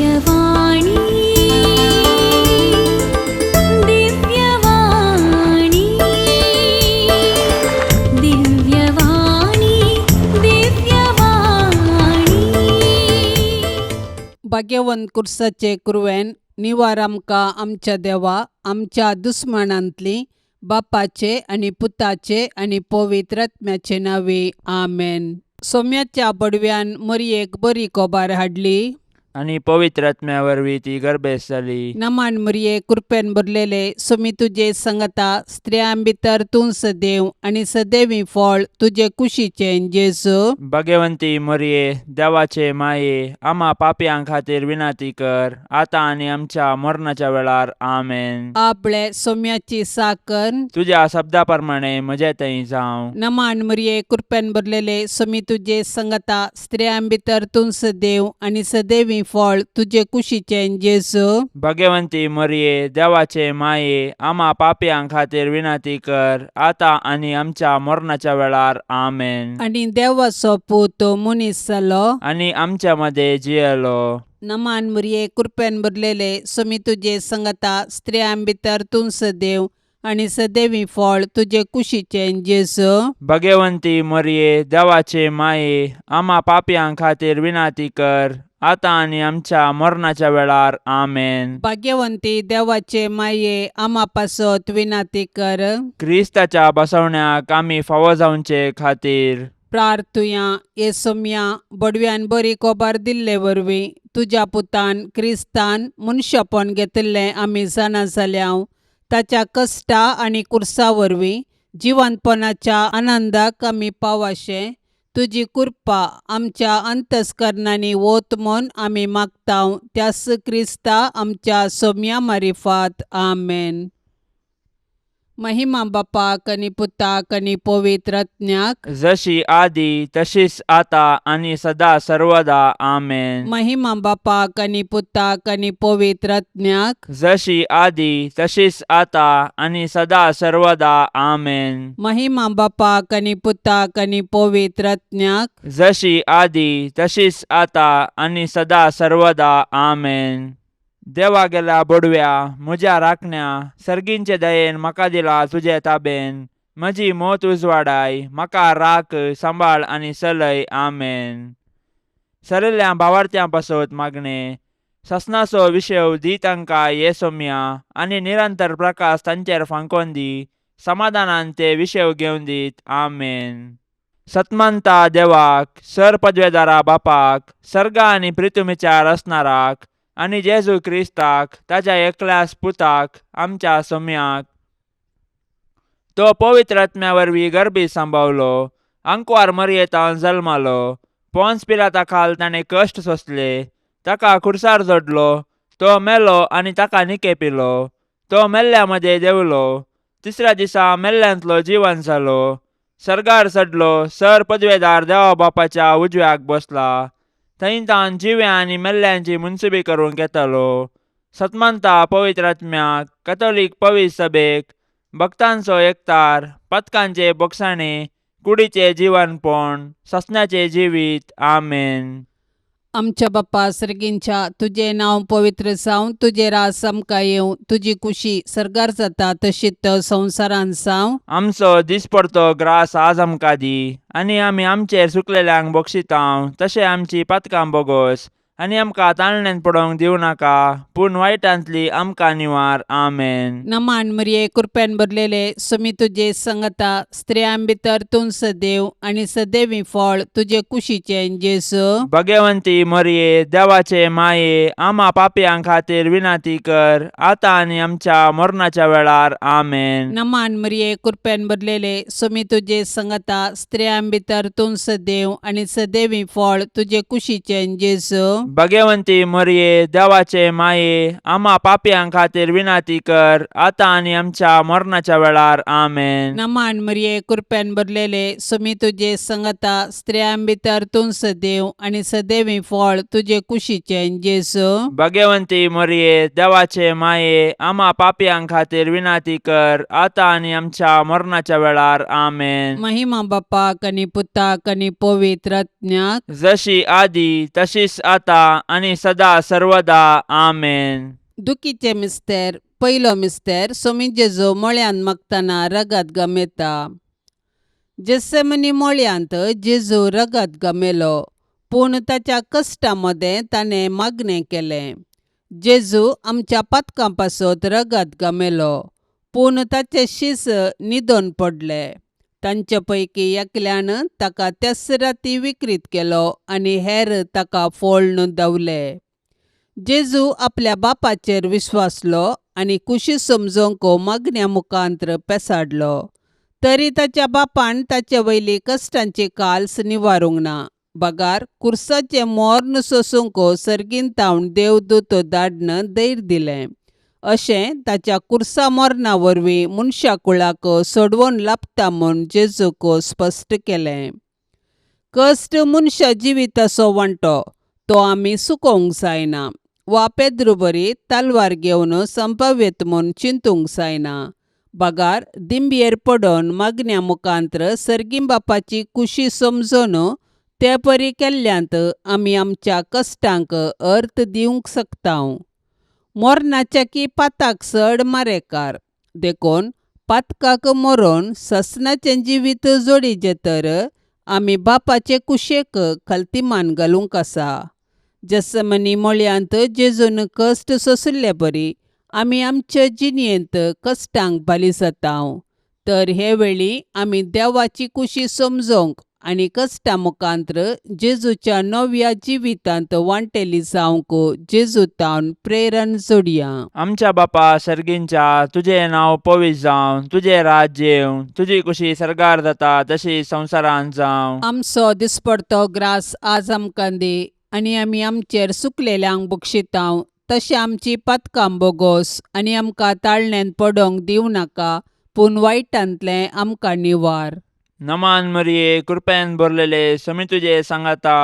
दिव्यवाणी, दिव्यवाणी, दिव्यवाणी, दिव्यवाणी. भाग्यवंत कुर्साचे कुरवेन निवार आमकां आमच्या देवा आमच्या दुस्मानांतली बापाचे आनी पुताचे आनी पवित्र आत्म्याचे नांवे आमेन. सोम्याच्या बडव्यान मरयेक बरी कोबार हाडली आनी पवित्र आत्म्या वरवीं ती गर्भेस्त जाली. नमान मरये, कृपेन भरलेले, सोमी तुजे संगता, स्त्रियां भितर तूं सदैव आनी सदैवी फळ तुजे कुशीचें जेजू. भगवंती मरये, देवाचे माये, आमा पापयां खातीर विनंती कर, आतां आनी आमच्या मरणाच्या वेळार. आमेन. आपले सोम्याची साकर. तुज्या शब्दा प्रमाणे म्हजे थंय जावं. नमान मरये, कृपेन भरलेले, सोमी तुजे संगता, स्त्रियां भितर तूं सदैव आनी सदैवी फळ तुजे कुशीचें जेजू. भगवंती मरये, देवाचे माये, आमा पापयां खातीर विनंती कर, आतां आनी आमच्या मरणाच्या वेळार. आमेन. आनी देवाचो पूत मनीस जालो आनी आमच्या मदें जियेलो. नमान मरये, कृपेन भरलेले, सोमी तुजे संगता, स्त्रियां भितर तूं सदैव आनी सदैवी फळ तुजे कुशीचें जेजू. भगवंती मरये, देवाचे माये, आमा पापयां खातीर विनंती कर, आतां आनी आमच्या मरणाच्या वेळार. आमेन. भाग्यवंती देवाचे माये, आमा पासत विनंती कर. क्रिस्ताच्या बसवण्याक आमी फावो जावचे खातीर प्रार्थुया. हे सोम्या, बडव्यान बरी कोबार दिल्ले वरवीं तुज्या पुतान क्रिस्तान मनशापण घेतिल्लें आमी जाणा जाल्या. ताच्या कश्टा आनी कुर्सा वरवीं जिवंतपणाच्या आनंदाक आमी पावाशें तुजी कृपा आमच्या अंतस्करणांनी वत म्हूण आमी मागता, त्यास क्रिस्ता आमच्या सोम्या मारिफात. आमेन. महिमा बापाक आनी पुताक आनी पवित्र आत्म्याक. जशी आदी तशीच आता आनी सदा सर्वदा. आमेन. महिमा बापाक आनी पुताक आनी पवित्र आत्म्याक. जशी आदी तशीच आता आनी सदा सर्वदा. आमेन. महिमा बापाक आनी पुताक आनी पवित्र आत्म्याक. जशी आदी तशीच आता आनी सदा सर्वदा. आमेन. देवा गेल्या बडव्या, म्हज्या राखण्या, सर्गींचे दयेन म्हाका दिला तुजे ताबेन. म्हजी मोत उजवाडाय, म्हाका राख, सांबाळ आनी चलय. आमेन. सरिल्ल्या भावार्थ्यां पासत मागणें. ससनाचो विशेव दी तांकां ये सोम्या आनी निरंतर प्रकाश तांचेर फांकोन दी. समाधानान ते विशेव घेवन दीत. आमेन. सतमंता देवाक, सर पदवेदारा बापाक, सर्गा आनी प्रितुमीच्या रचणाराक आनी जेजू क्रिस्ताक ताच्या एकल्याच पुताक, आमच्या सोम्याक, तो पवित्र आत्म्या वरवीं गर्भी सांबावलो, आंकवार मरयेतान जल्मालो, पोन्स पिलाता खाल ताणें कश्ट सोंसले, ताका खुर्सार जोडलो, तो मेलो आनी ताका निकेपिलो, तो मेल्ल्या मदें देंवलो, तिसऱ्या दिसा मेल्ल्यांतलो जिवन जालो, सर्गार चडलो, सर पदवेदार देवा बापाच्या उजव्याक बसला, थंय तावन जिव्या आनी मेल्ल्यांची मुनसुबी करूंक येतालो. सतमंता पवित्र आत्म्याक, कथोलीक पवित्र सभेक, भक्तांचो एकतार, पथकांचे बोगसाणे, कुडीचे जिवनपण, ससण्याचे जिवीत. आमेन. आमच्या बाप्पा सर्गींच्या, तुजें नांव पवित्र जावं, तुजें राज आमकां येवं, तुजी कुशी सर्गार जाता तशीच संवसारांत जावं. आमचो दिसपडतो ग्रास आज आमकां दी आनी आमी आमचेर चुकलेल्यांक बक्षितांव तशें आमची पातकां बोगोस आनी आमकां ताळण्यांत पडोवंक दिवं नाका, पूण वायटांतली आमकां निवार. आमेन. नमान मरिये, कृपेन भरलेले, सुमी तुजे संगता, स्त्रियां भितर तूं सदैव आनी सदैवी फळ तुजे कुशीचें जेजू. भगवंती मरिये, देवाचे माये, आमा पापयां खातीर विनंती कर, आतां आनी आमच्या मरणाच्या वेळार. आमेन. नमान मरिये, कृपेन भरलेले, सुमी तुजे संगता, स्त्रियां भितर तूं सदैव आनी सदैवी फळ तुजे कुशीचें जेजू. भगवंती मरिये, देवाचे माये, आमा पापयां खातीर विनंती कर, आतां आनी आमच्या मरणाच्या वेळार. आमेन. नमान मरिये, कृपेन भरलेले, सुमी तुजे संगता, स्त्रियां भितर तूं सदैव आनी सदैवी फळ तुजे कुशीचें जेजू. भगवंती मरिये, देवाचे माये, आमा पापयां खातीर विनंती कर, आतां आनी आमच्या मरणाच्या वेळार. आमेन. महिमा बापाक आनी पुताक आनी पवित्र आत्म्याक. जशी आदी तशीच आता आतां आनी सदा सर्वदा. आमेन. दुखीचे मिस्तेर. पयलो मिस्तेर. सोमी जेजू मळ्यांत मागतना रगत गमेता. जेसेमनी मळ्यांत जेजू रगत गमेलो, पूण ताच्या कश्टा मदें ताणें मागणें केलें. जेजू आमच्या पातकां पासत रगत गमेलो, पूण ताचे शीस न्हिदोन पडले. तांचे पैकी एकल्यान ताका त्याच राती विक्रीत केलो आनी हेर ताका फोळ्ण धांवले. जेजू आपल्या बापाचेर विश्वासलो आनी कुशी समजोवंक मागण्या मुखांत्र पेसाडलो. तरी ताच्या बापान ताचे वयली कश्टांची काल्स निवारूंक ना, बगार कुर्साचें मोर्न सोसूंक सर्गीन तावन देवदूत धाडन धैर्य दिलें. अशें ताच्या कुर्सा मरणा वरवीं मनशा कुळाक सोडवण लाबता म्हूण जेजूक स्पश्ट केलें. कश्ट मनशा जिविताचो वांटो, तो आमी चुकोवंक जायना वा पेद्रू बरी तलवार घेवन संपाव्यत म्हूण चिंतूंक जायना, बगार दिंबयेर पडोन मागण्या मुखांत्र सर्गीं बापाची कुशी समजून ते परी केल्ल्यांत आमी आमच्या कश्टांक अर्थ दिवंक शकता. मरणाच्या की पाताक चड मारेकार, देखून पातकाक मरोन ससनाचें जिवीत जोडीचें तर आमी बापाचे कुशेक खलतीमान घालूंक आसा. जसमनी मळयांत जेजून कश्ट सोंशिल्ले बरी आमी आमचे जिणेंत कश्टांक बाली जाता. तर हे वेळी आमी देवाची कुशी समजोवंक आनी कश्टा मुखांत्र जेजूच्या नव्या जिवितांत वांटेली जावंक जेजू तावन प्रेरण जोडया. आमच्या बापा सर्गींच्या, तुजें नांव पवित्र जावं, तुजें राज्य येवं, तुजी कुशी सर्गार जाता तशी संवसारांत जावं. आमचो दिसपडतो ग्रास आज आमकां दी आनी आमी आमचेर सुकलेल्यांक बक्षितांव तशें आमची पातकां बोगोस आनी आमकां ताळण्यांत पडोंक दिवं नाका, पूण वायटांतलें आमकां निवार. नमान मरिये, कृपेन भरलेले, समी तुजे सांगाता,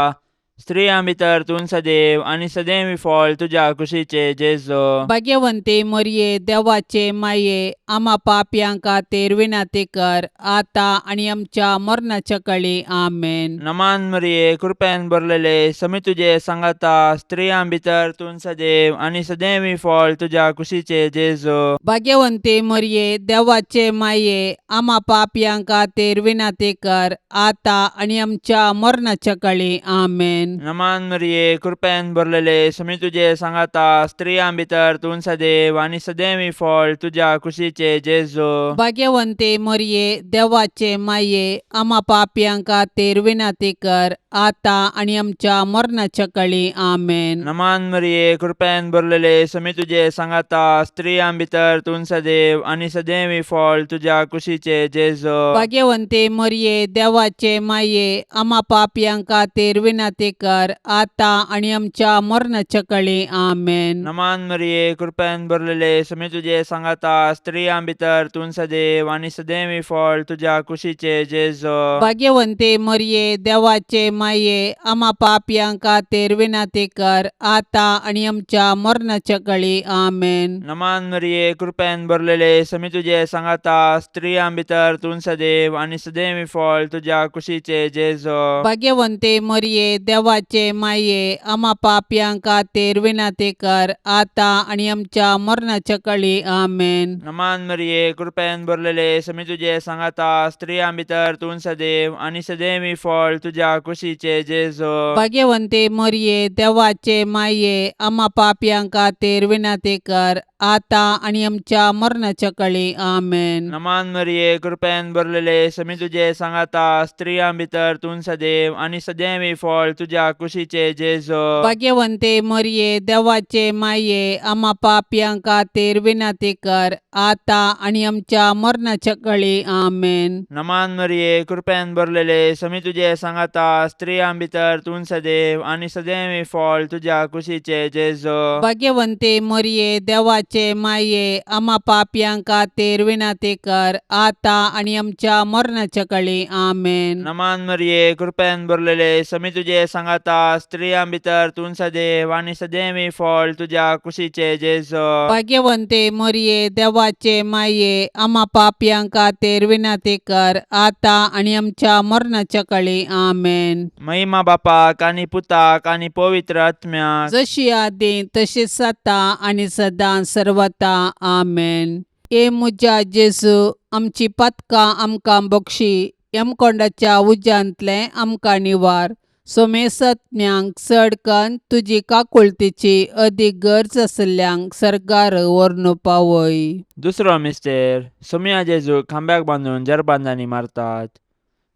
स्त्रियां भितर तूं सदैव आनी सदैव फळ तुज्या कुशीचे जेजो. भाग्यवंती मरिये, देवाचे माये, आमा पापयां खातीर विनंती कर, आतां आनी आमच्या मरणाच्या कळी. आमेन. नमान मरिये, कृपेन भरलेले, समी तुजे सांगाता, स्त्रियां भितर तूं सदैव आनी सदैव फळ तुज्या कुशीचे जेजो. भाग्यवंती मरिये, देवाचे माये, आमा पापयां खातीर विनंती कर, आतां आनी आमच्या मरणाच्या कळी. आमेन. नमान मरिये, कृपेन भरलेले, समी तुजे सांगाता, स्त्रियां भितर तूं सदैव आनी सदैव फळ तुज्या कुशीचे जेजो. भाग्यवंती मरिये, देवाचे माये, आमा पापयां खातीर विनंती कर, आतां आनी आमच्या मरणाच्या कळी. आमेन. नमान मरिये, कृपेन भरलेले, समी तुजे सांगाता, स्त्रियां भितर तूं सदैव आनी सदैव फळ तुज्या कुशीचे जेजो. भाग्यवंती मरिये, देवाचे माये, आमा पापयां खातीर विनंती कर, आतां आनी आमच्या मरणाच्या कळी. आमेन. नमान मरिये, कृपेन भरलेले, समी तुजे सांगाता, स्त्रियां भितर तूं सदैव आनी सदैव फळ तुज्या कुशीचे जेजो. भाग्यवंती मरिये, देवाचे माये, आमा पापयां खातीर विनंती कर, आतां आनी आमच्या मरणाच्या कळी. आमेन. नमान मरिये, कृपेन भरलेले, समी तुजे सांगाता, स्त्रियां भितर तूं सदैव आनी सदैव फळ तुज्या कुशीचे जेजो. भाग्यवंती मरिये, देवाचे माये, आमा पापयां खातीर विनंती कर, आतां आनी आमच्या मरणाच्या कळी. आमेन. नमान मरिये, कृपेन भरलेले, समी तुजे सांगाता, स्त्रियां भितर तूं सदैव आनी सदैव फळ तुज्या कुशीचे जेजो. भाग्यवंती मरिये, देवाचे माये, आमा पापयां खातीर विनंती कर, आतां आनी आमच्या मरणाच्या कळी. आमेन. नमान मरिये, कृपेन भरलेले, समी तुजे सांगाता, स्त्रियां भितर तूं सदैव आनी सदैव फळ तुज्या कुशीचे जेजो. भाग्यवंती मरिये, देवाचे माये, आमा पापयां खातीर विनंती कर, आतां आनी आमच्या मरणाच्या कळी. आमेन. नमान मरिये, कृपेन भरलेले, समी तुजे सांगाता, स्त्रियां भितर तूं सदैव आनी सदैव फळ तुज्या कुशीचे जेजो. भाग्यवंती मरिये, देवाचे देवाचे माये आमा पापयां खातीर विनंती कर आतां आनी आमच्या मरणाच्या कळी. आमेन. नमान मरिये, कृपेन भरलेले, समी तुजे सांगाता, स्त्रियां भितर तूं सदैव आनी सदैवी फळ तुज्या कुशीचे जेजो. भाग्यवंते मोरये, देवाचे माये, आमा पापयां खातीर विनंती कर आतां आनी आमच्या मरणाच्या कळी. आमेन. महिमा बापाक आनी पुताक आनी पवित्र आत्म्याक. जशी आदी तशीच आतां आनी सदां सर्वता. आमेन. ए म्हज्या जेजू, आमची पातकां आमकां बक्षी, यमकोंडाच्या उज्यांतलें आमकां निवार, सोमेसत्म्यांक चड कन्न तुजी काकुळतीची अदीक गरज आशिल्ल्यांक सर्गार व्हरून पावय. दुसरो मिस्तेर. सोमया जेजूक खांब्याक बांदून जरबांदांनी मारतात.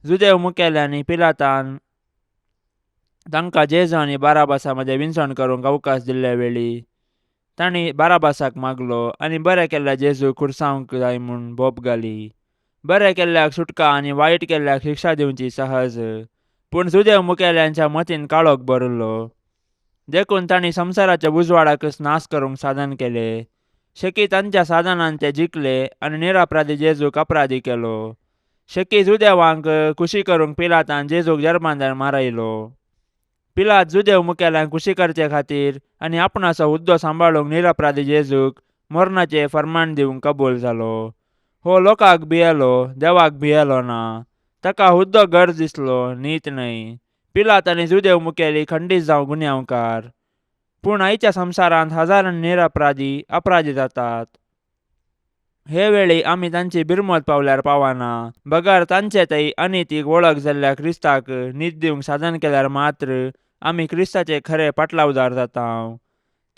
जुदेव मुखेल्यांनी पिलातान तांकां जेजू आनी बाराबासा मदें विनसण करूंक अवकाश दिल्ले वेळी तांणी बाराबासाक मागलो आनी बरें केल्ल्या जेजूक खुर्सावंक जाय म्हूण बोब घाली. बरें केल्ल्याक सुटका आनी वायट केल्ल्याक शिक्षा दिवची सहज, पूण जुदेव मुखेल्यांच्या मतीन काळोख भरिल्लो, देखून तांणी संवसाराच्या उजवाडाकच नाश करूंक साधन केलें. शेकी तांच्या साधनान ते जिखले आनी निरपराधी जेजूक अपराधी केलो. शेकी जुदेवांक खुशी करूंक पिलातान जेजूक जर्मांदार मारयलो. पिलात जुदेव मुखेल्यांक खुशी करचे खातीर आनी आपणाचो हुद्दो सांबाळूंक निरपराधी जेजूक मरणाचें फर्मान दिवंक कबूल जालो. हो लोकांक भियेलो, देवाक भियेलो ना. ताका हुद्दो गरज दिसलो, नीत न्हय. पिलात आनी जुदेव मुखेली खंडीत जावं गुन्यांवकार. पूण आयच्या संवसारांत हजारांनी निरपराधी अपराधी जातात. हे वेळी आमी तांची बिरमत पावल्यार पावना, बगर तांचे थंय अनितीक वळख जाल्ल्या क्रिस्ताक नीत दिवंक साधन केल्यार मात्र आमी क्रिस्ताचे खरे पाटलावदार जाता.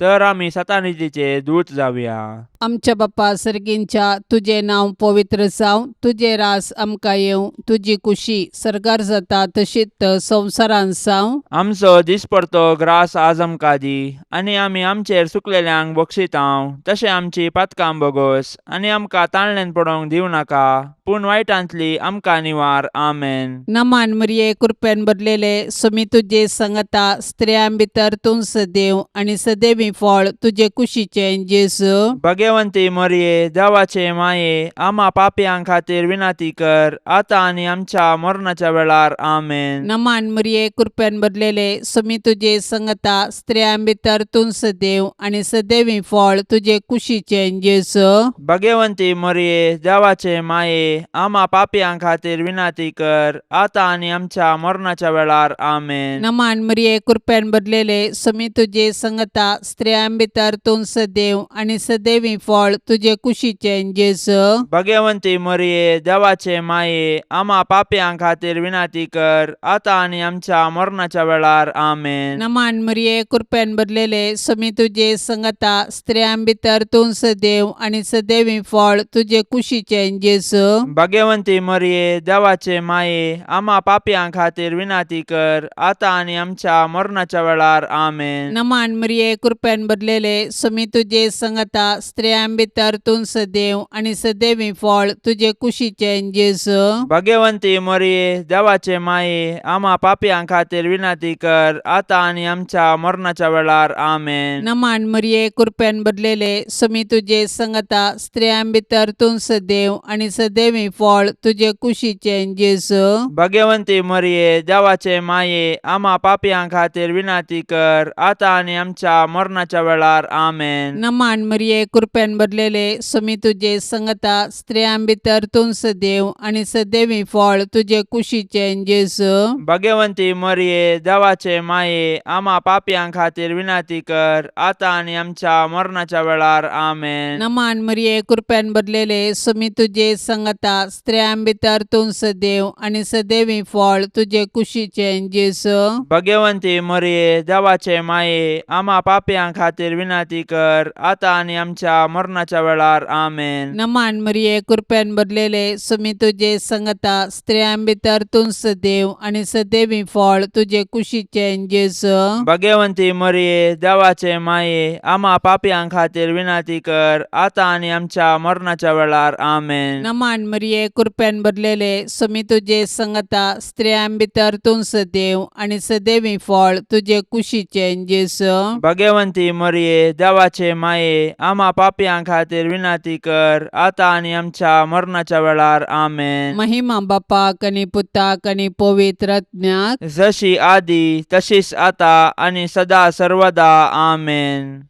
तर आमी सतानितीचे दूत जावया. आमच्या बाप्पा सर्गींच्या, तुजें नांव पवित्र जावं, तुजें रास आमकां येवं, तुजी कुशी सर्गार जाता तशीच संवसारांत जावं. आमचो दिसपडतो ग्रास आज आमकां दी, आनी आमी आमचेर चुकलेल्यांक बक्षितांव तशें आमची पातकां बोगोस, आनी आमकां ताळणेन पडोवंक दिवं नाका, पूण वायटांतली आमकां निवार. आमेन. नमान मरिये, कृपेन भरलेले, सुमी तुजे संगता, स्त्रियां भितर तूं सदैव आनी सदैवी फळ तुजे कुशीचें जेजू. भगवंती मरिये, देवाचे माये, आमा पापयां खातीर विनंती कर आतां आनी आमच्या मरणाच्या वेळार. आमेन. नमान मरिये, कृपेन भरलेले, सुमी तुजे संगता, स्त्रियां भितर तूं सदैव आनी सदैवी फळ तुजे कुशीचें जेजू. भगवंती मरिये, देवाचे माये, आमा पापयां खातीर विनंती कर आतां आनी आमच्या मरणाच्या वेळार. आमेन. नमान मरिये, कृपेन भरलेले, सुमी तुजे संगता, स्त्रियां भितर तूं सदैव आनी सदैवी फळ तुजे कुशीचें जेजू. भगवंती मरिये, देवाचे माये, आमा पापयां खातीर विनंती कर आतां आनी आमच्या मरणाच्या वेळार. आमेन. नमान मरिये, कृपेन भरलेले, सुमी तुजे संगता, स्त्रियां भितर तूं सदैव आनी सदैवी फळ तुजे कुशीचें जेजू. भगवंती मरिये, देवाचे माये, आमा पापयां खातीर विनंती कर आतां आनी आमच्या मरणाच्या वेळार. आमेन. नमान मरिये, कृपेन भरलेले, सुमी तुजे संगता, स्त्रियां भितर तूं सदैव आनी सदैवी फळ तुजे कुशीचें जेजू. भगवंती मरिये, देवाचे माये, आमा पापयां खातीर विनंती कर आतां आनी आमच्या मरणाच्या वेळार. आमेन. नमान मरिये, कृपेन भरलेले, सुमी तुजे संगता, स्त्रियां भितर तूं सदैव आनी सदैवी फळ तुजे कुशीचें जेजू. भगवंती मरिये, देवाचे माये, आमा पापयां खातीर विनंती कर आतां आनी आमच्या मरणाच्या वेळार. आमेन. नमान मरिये, कृपेन भरलेले, सुमी तुजे संगता, स्त्रियां भितर तूं सदैव आनी सदैवी फळ तुजे कुशीचें जेजू. भगवंती मरिये, देवाचे माये, आमा पापयां खातीर विनंती कर आतां आनी आमच्या मरणाच्या वेळार. आमेन. नमान मरिये, कृपेन भरलेले, सुमी तुजे संगता, स्त्रियां भितर तूं सदैव आनी सदैवी फळ तुजे कुशीचें जेजू. भगवंती मरिये, देवाचे माये, आमा पापयां खातीर विनंती कर आतां आनी आमच्या मरणाच्या वेळार. आमेन. नमान मरिये, कृपेन भरलेले, सुमी तुजे संगता, स्त्रियां भितर तूं सदैव आनी सदैवी फळ तुजे कुशीचें जेजू. भगवंती मरिये, देवाचे माये, आमा पापयां खातीर विनंती कर आतां आनी आमच्या मरणाच्या वेळार. आमेन. नमान मरिये, कृपेन भरलेले, सुमी तुजे संगता, स्त्रियां भितर तूं सदैव आनी सदैवी फळ तुजे कुशीचें जेजू. भगवंती भाग्यवंती मरिये देवाचे माये आमा पापयां खातीर विनंती कर आतां आनी आमच्या मरणाच्या वेळार. आमेन. महिमा बापाक आनी पुताक आनी पवित्र आत्म्याक. जशी आदी तशीच आता आनी सदा सर्वदा. आमेन.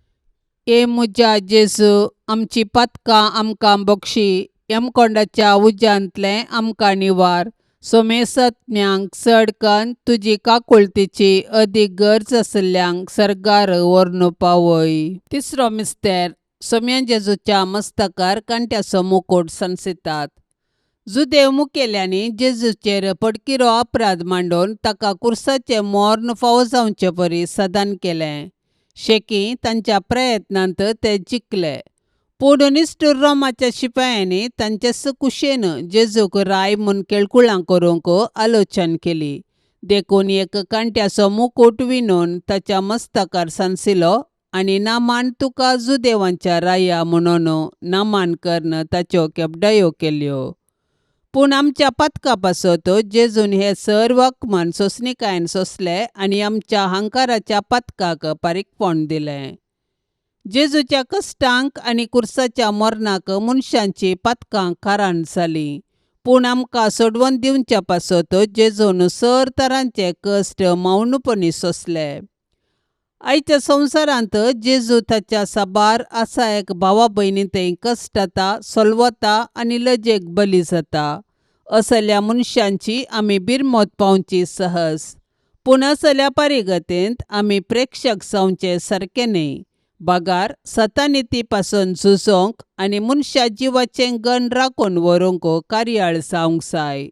ए म्हज्या जेजू, आमची पातकां आमकां बक्षी, यमकोंडाच्या उज्यांतलें आमकां निवार, सोमेसत्म्यांक चड कन्न तुजी काकुळतीची अदीक गरज आशिल्ल्यांक सर्गार व्हरून पावय. तिसरो मिस्तेर. सोम्या जेजूच्या मस्तकार कांट्याचो मुकूट सांसितात. जुदेव मुखेल्यांनी जेजूचेर पडकिरो अपराध मांडून ताका कुर्साचें मर्ण फावो जावचे परी सदान केलें. शेकी तांच्या प्रयत्नांत ते जिखले, पूण निश्ठूर रोमाच्या शिपायांनी तांचे कुशेन जेजूक राय म्हूण केळकुळां करूंक आलोचन केली. देखून एक कांट्याचो मुकूट विणून ताच्या मस्तकार सांसिलो आनी नामान तुका जुदेवांच्या राया म्हणून नामान करून ताच्यो केपडायो केल्यो. पूण आमच्या पातका पासत जेजून हे सर्व अपमान सोंसणीकायेन सोंसले आनी आमच्या हंकाराच्या पातकाक पारीकपण दिलें. जेजूच्या कश्टांक आनी कुर्साच्या मरणाक मनशांची पातकां कारण जालीं, पूण आमकां सोडवून दिवच्या पासत जेजून सर तरांचे कश्ट मौनपणी सोंसले. आयच्या संवसारांत जेजू ताच्या साबार आसा एक भावा भयणी थंय कश्टता, सोलवता आनी लजेक बली जाता. असल्या मनशांची आमी बिरमत पावची सहज, पूण असल्या परिगतेंत आमी प्रेक्षक जावचे सारकें न्हय, बगार सतानिती पासून झुजोंक आनी मनशा जिवाचें गण राखून व्हरूंक कार्याळ जावंक जाय.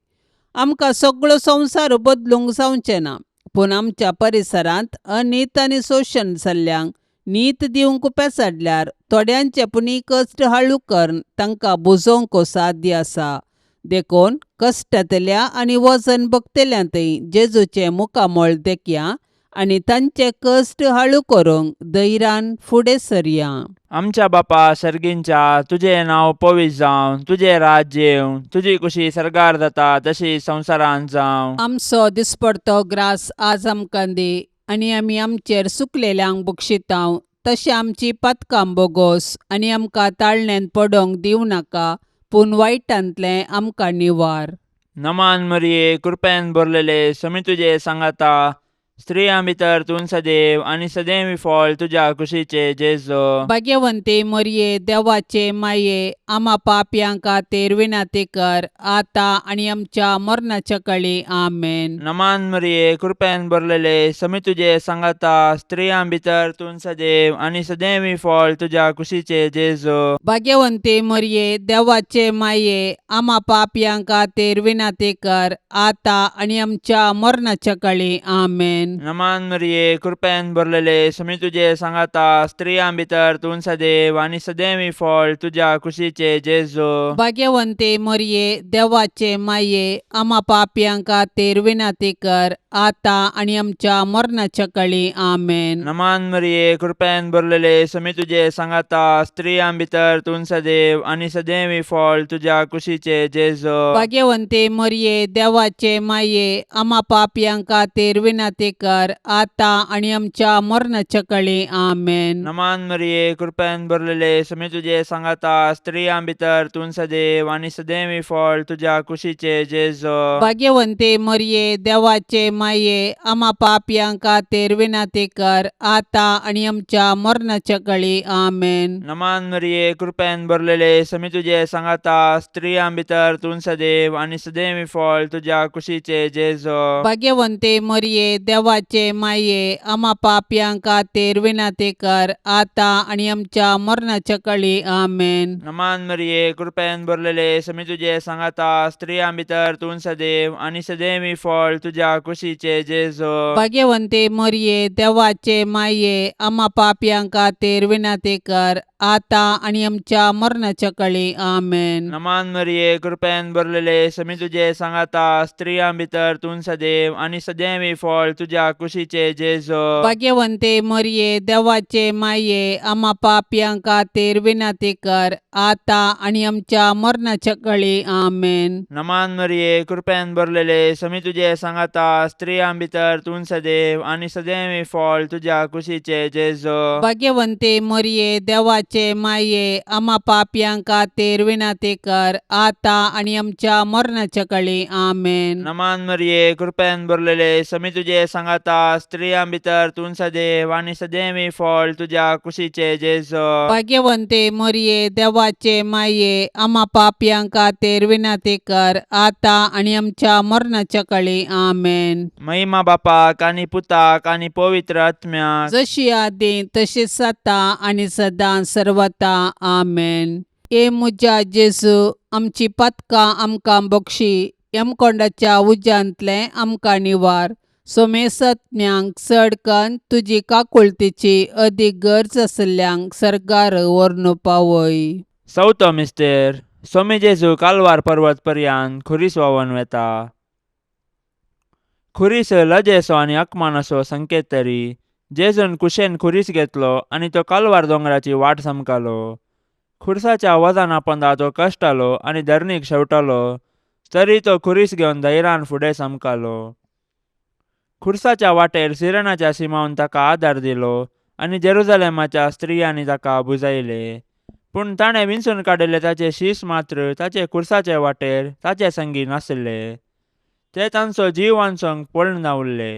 आमकां सगळो संवसार बदलूंक जावचें ना, पूण आमच्या परिसरांत अनीत आनी शोशण जाल्ल्यांक नीत दिवंक पेसाडल्यार थोड्यांचे पुणी कश्ट हाळू करून तांकां बुजोवंक साध्य आसा. देखून कश्टांतल्या आनी वजन भोगतल्या थंय जेजूचें मुखामळ देखया आनी तांचे कश्ट हाळू करूंक धैर्यान फुडें सरया. आमच्या बापा सर्गींच्या, तुजें नांव पवित्र जावं, तुजें राज्य येवं, तुजी कुशी सर्गार जाता तशी संवसारांत जावं. आमचो दिसपडतो ग्रास आज आमकां दी आनी आमी आमचेर सुकलेल्यांक बक्षितांव तशें आमची पातकां बोगोस आनी आमकां ताळण्यांत पडोंक दिवं नाका, पूण वायटांतलें आमकां निवार. नमान मरिये, कृपेन भरलेले, समी तुजे सांगाता, स्त्रियां भितर तूं सदैव आनी सदैव फळ तुज्या कुशीचे जेजो. भाग्यवंती मरिये, देवाचे माये, आमा पापयां खातीर विनंती कर आतां आनी आमच्या मरणाच्या कळी. आमेन. नमान मरिये, कृपेन भरलेले, समी तुजे सांगाता, स्त्रियां भितर तूं सदैव आनी सदैव फळ तुज्या कुशीचे जेजो. भाग्यवंती मरिये, देवाचे माये, आमा पापयां खातीर विनंती कर आतां आनी आमच्या मरणाच्या कळी. आमेन. नमान मरिये, कृपेन भरलेले, समी तुजे सांगाता, स्त्रियां भितर तूं सदैव आनी सदैव फळ तुज्या कुशीचे जेजो. भाग्यवंती मरिये, देवाचे माये, आमा पापयां खातीर विनंती कर आतां आनी आमच्या मरणाच्या कळी. आमेन. नमान मरिये, कृपेन भरलेले, समी तुजे सांगाता, स्त्रियां भितर तूं सदैव आनी सदैव फळ तुज्या कुशीचे जेजो. भाग्यवंती मरिये, देवाचे माये, आमा पापयां खातीर विनंती कर आतां आनी आमच्या मरणाच्या कळी. आमेन. नमान मरिये, कृपेन भरलेले, समी तुजे सांगाता, स्त्रियां भितर तूं सदैव आनी सदैव फळ तुज्या कुशीचे जेजो. भाग्यवंती मरिये, देवाचे माये, आमा पापयां खातीर विनंती कर आतां आनी आमच्या मरणाच्या कळी. आमेन. नमान मरिये, कृपेन भरलेले, समी तुजे सांगाता, स्त्रियां भितर तूं सदैव आनी सदैव फळ तुज्या कुशीचे जेजो. भाग्यवंती मरिये, देवाचे माये, आमा पापयां खातीर विनंती कर आतां आनी आमच्या मरणाच्या कळी. आमेन. नमान मरिये, कृपेन भरलेले, समी तुजे सांगाता, स्त्रियां भितर तूं सदैव आनी सदैव फळ तुज्या कुशीचे जेजो. भाग्यवंती मरिये, देवाचे माये, आमा पापयां खातीर विनंती कर आतां आनी आमच्या मरणाच्या कळी. आमेन. नमान मरिये, कृपेन भरलेले, समी तुजे सांगाता, स्त्रियां भितर तूं सदैव आनी सदैव फळ तुज्या तुज्या कुशीचे जेजो. भाग्यवंते मरये, देवाचे माये, आमा पापयां खातीर विनंती कर, आतां आनी आमच्या मरणाच्या कळी. आमेन. नमान मरिये, कृपेन भरलेले, समी तुजे सांगाता, स्त्रियां भितर तूं सदैव आनी सदैव फळ तुज्या कुशीचे जेजो. भाग्यवंते मरये, देवाचे माये, आमा पापयां खातीर विनंती कर, आतां आनी आमच्या मरणाच्या कळी. आमेन. नमान मरिये, कृपेन भरलेले, समी तुजे सांगाता, स्त्रियां भितर तूं सदैव आनी सदैव फळ तुज्या कुशीचे जेजो. भाग्यवंते मरये, देवाचे माये, आमा पापयां खातीर विनंती कर, आतां आनी आमच्या मरणाच्या कळी. आमेन. महिमा बापाक आनी पुताक आनी पवित्र आत्म्याक. जशी आदी तशीच आतां आनी सदां सर्वता. आमेन. ए म्हज्या जेजू, आमची पातकां आमकां बक्षी, यमकोंडाच्या उज्यांतलें आमकां निवार, सोमेसत्म्यांक चड कन्न तुजी काकुळतीची अदीक गरज आशिल्ल्यांक सर्गार व्हरून पावय. चवथो मिस्तेर. सोमी जेजू कालवार पर्वत पर्यान खुरीस व्हांवन वेता. खुरीस लजेचो आनी अकमानाचो संकेत तरी जेजून कुशेन खुरीस घेतलो आनी तो कालवार दोंगराची वाट समकालो. खुरसाच्या वजना पोंदा तो कश्टालो आनी धरणीक शेवटालो, तरी तो खुरीस घेवन धैर्यान फुडें समकालो. खुरसाच्या वाटेर सिरणाच्या सिमावन ताका आदार दिलो आनी जेरुजलेमाच्या स्त्रियांनी ताका बुजायले. पूण ताणें विंचून काडिल्ले ताचे शीस मात्र ताचे खुरसाचे वाटेर ताचे संगी नासले. ते तांचो जीव वांचोवंक पळून उरले.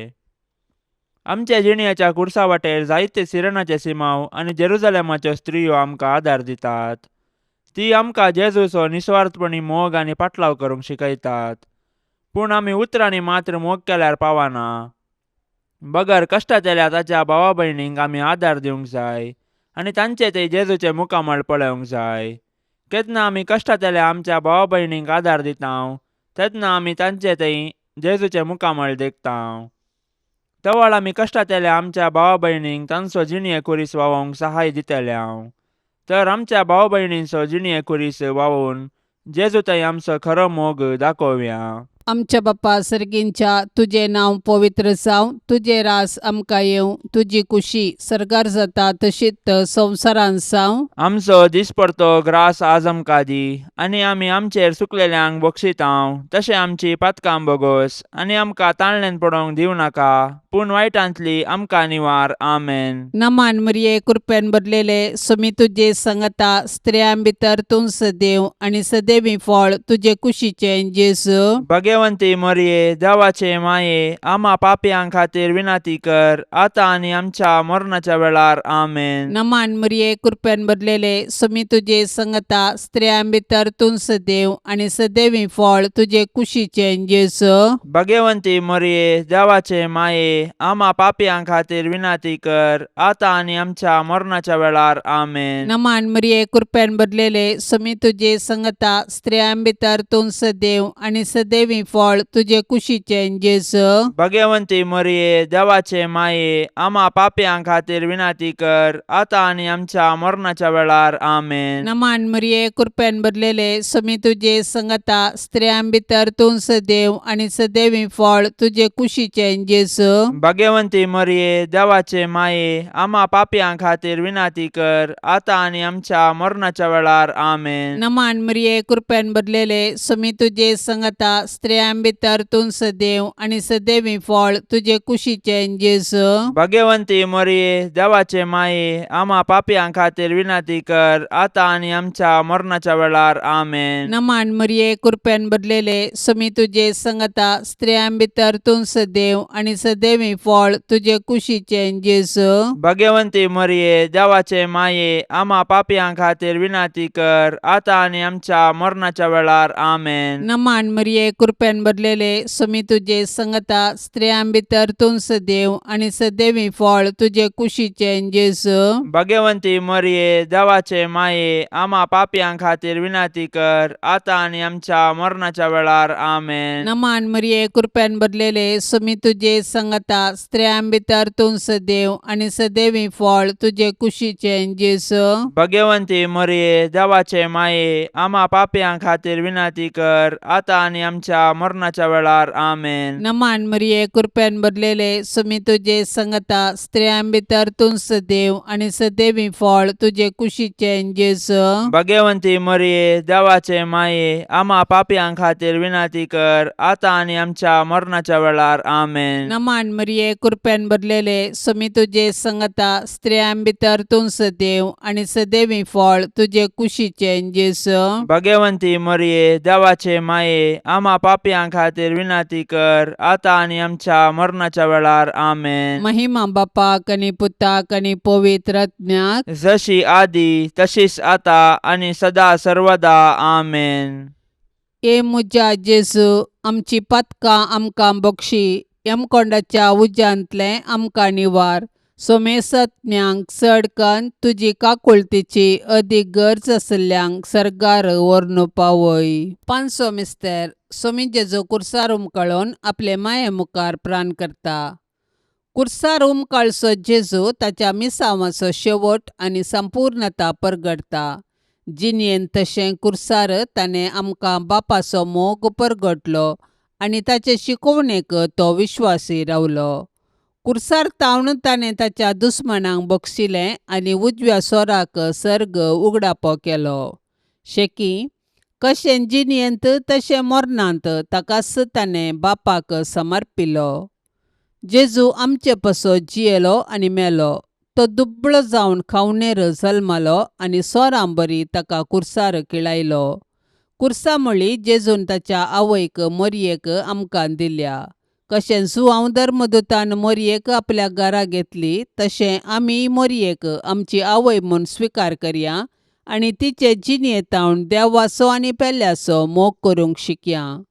आमच्या जिणयाच्या खुरसा वाटेर जायते सिरणाचे सिमाव आनी जेरुजलेमाच्यो स्त्रियो आमकां आदार दितात. ती आमकां जेजूचो निस्वार्थपणी मोग आनी पाटलाव करूंक शिकयतात. पूण आमी उतरांनी मात्र मोग केल्यार पावना, बगर कश्टांतल्या ताच्या भावा भयणींक आमी आदार दिवंक जाय आनी तांचे ते जेजूचे मुखामळ पळोवंक जाय. केन्ना आमी कश्टांतल्या आमच्या भावा भयणींक आदार दिता तेन्ना आमी तांचे थंय जेजूचे मुखामळ देखता. तवळ आमी कश्टांतल्या आमच्या भावा भयणींक तांचो जिणये खुरीस व्हांवोवंक सहाय दितले. तर आमच्या भाव भयणींचो जिणये खुरीस व्हांवोवन जेजू थंय आमचो खरो मोग दाखोवया. आमच्या बाप्पा सर्गींच्या, तुजें नांव पवित्र जावं, तुजें रास आमकां येवं, तुजी कुशी सर्गार जाता तशीच संवसारांत जावं. आमचो दिसपडतो ग्रास आज आमकां दी आनी आमी आमचेर सुकलेल्यांक बक्षितांव तशें आमची पातकां बोगोस आनी आमकां ताळण्यान पडोवंक दिवं नाका, पूण वायटांतली आमकां निवार. आमेन. नमान मरिये, कृपेन भरलेले, सुमी तुजे संगता, स्त्रियां भितर तूं सदैव आनी सदैवी फळ तुजे कुशीचें जेजू. भगवंती मरिये, देवाचे माये, आमा पापयां खातीर विनंती कर, आतां आनी आमच्या मरणाच्या वेळार. आमेन. नमान मरिये, कृपेन भरलेले, सुमी तुजे संगता, स्त्रियां भितर तूं सदैव आनी सदैवी फळ तुजे कुशीचें जेजू. भगवंती मरिये, देवाचे माये, आमा पापयां खातीर विनंती कर, आतां आनी आमच्या मरणाच्या वेळार. आमेन. नमान मरिये, कृपेन भरलेले, सुमी तुजे संगता, स्त्रियां भितर तूं सदैव आनी सदैवी फळ तुजे कुशीचें जेजू. भगवंती मरिये, देवाचे माये, आमा पापयां खातीर विनंती कर, आतां आनी आमच्या मरणाच्या वेळार. आमेन. नमान मरिये, कृपेन भरलेले, सुमी तुजे संगता, स्त्रियां भितर तूं सदैव आनी सदैवी फळ तुजे कुशीचें जेजू. भगवंती मरिये, देवाचे माये, आमा पापयां खातीर विनंती कर, आतां आनी आमच्या मरणाच्या वेळार. आमेन. नमान मरिये, कृपेन भरलेले, सुमी तुजे संगता, स्त्रियां भितर तूं सदैव आनी सदैवी फळ तुजे कुशीचें जेजू. भगवंती मरिये, देवाचे माये, आमा पापयां खातीर विनंती कर, आतां आनी आमच्या मरणाच्या वेळार. आमेन. नमान मरिये, कृपेन भरलेले, सुमी तुजे संगता, स्त्रियां भितर तूं सदैव आनी सदैवी फळ तुजे कुशीचें जेजू. भगवंती मरिये, देवाचे माये, आमा पापयां खातीर विनंती कर, आतां आनी आमच्या मरणाच्या वेळार. आमेन. नमान मरिये, कृपेन भरलेले, सुमी तुजे संगता, स्त्रियां भितर तूं सदैव आनी सदैवी फळ तुजे कुशीचें जेजू. भगवंती मरिये, देवाचे माये, आमा पापयां खातीर विनंती कर, आतां आनी आमच्या मरणाच्या वेळार. आमेन. नमान मरिये, कृपेन भरलेले, सुमी तुजे संगता, स्त्रियां भितर तूं सदैव आनी सदैवी फळ तुजे कुशीचें जेजू. भगवंती मरिये, देवाचे माये, आमा पापयां खातीर विनंती कर, आतां आनी आमच्या आमच्या मरणाच्या वेळार. आमेन. नमान मरिये, कृपेन भरलेले, सुमी तुजे संगता, स्त्रियां भितर तूं सदैव आनी सदैवी फळ तुजे कुशीचें जेजू. भगवंती मरिये, देवाचे माये, आमा पापयां खातीर विनंती कर, आतां आनी आमच्या मरणाच्या वेळार. आमेन. नमान मरिये, कृपेन भरलेले, सुमी तुजे संगता, स्त्रियां भितर तूं सदैव आनी सदैवी फळ तुजे कुशीचें जेजू. भगवंती मरिये, देवाचे माये, आमा पापयां खातीर विनंती कर, आतां आनी आमच्या मरणाच्या वेळार. आमेन. महिमा बापाक आनी पुताक आनी पवित्र आत्म्याक. जशी आदी तशीच आता आनी सदा सर्वदा. आमेन. ए म्हज्या जेजू, आमची पातकां आमकां बक्षी, यमकोंडाच्या उज्यांतलें आमकां निवार, सोमेसत्म्यांक चड कन्न तुजी काकुळतीची अदीक गरज आशिल्ल्यांक सर्गार व्हरून पावय. पांचसो मिस्तर. सोमी जेजू कुर्सार उमकळून आपले माये मुखार प्राण करता. कुर्सार उमकाळचो जेजू ताच्या मिसांवाचो शेवट आनी संपूर्णता परगटता. जिणेंत तशें कुर्सार ताणें आमकां बापाचो मोग परगटलो आनी ताचे शिकोवणेक तो विश्वासी रावलो. कुर्सार तावन ताणें ताच्या दुस्मानांक बक्षिलें आनी उजव्या सोराक सर्ग उगडापो केलो. शेकी कशें जिणेंत तशें मरणांत ताकाच ताणें बापाक समर्पिलो. जेजू आमचे पासत जियेलो आनी मेलो. तो दुबळो जावन खावणेर जल्मलो आनी सोरां बरी ताका कुर्सार किळायलो. कुर्सा म्हळी जेजून ताच्या आवयक मोरयेक आमकां दिल्या. कशें जुआंव धर्मदूतान मोरयेक आपल्या घरा घेतली तशें आमी मोरयेक आमची आवय म्हूण स्विकार करया आनी तिचे जिणेंत देवाचो आनी पेल्याचो मोग करूंक शिकया.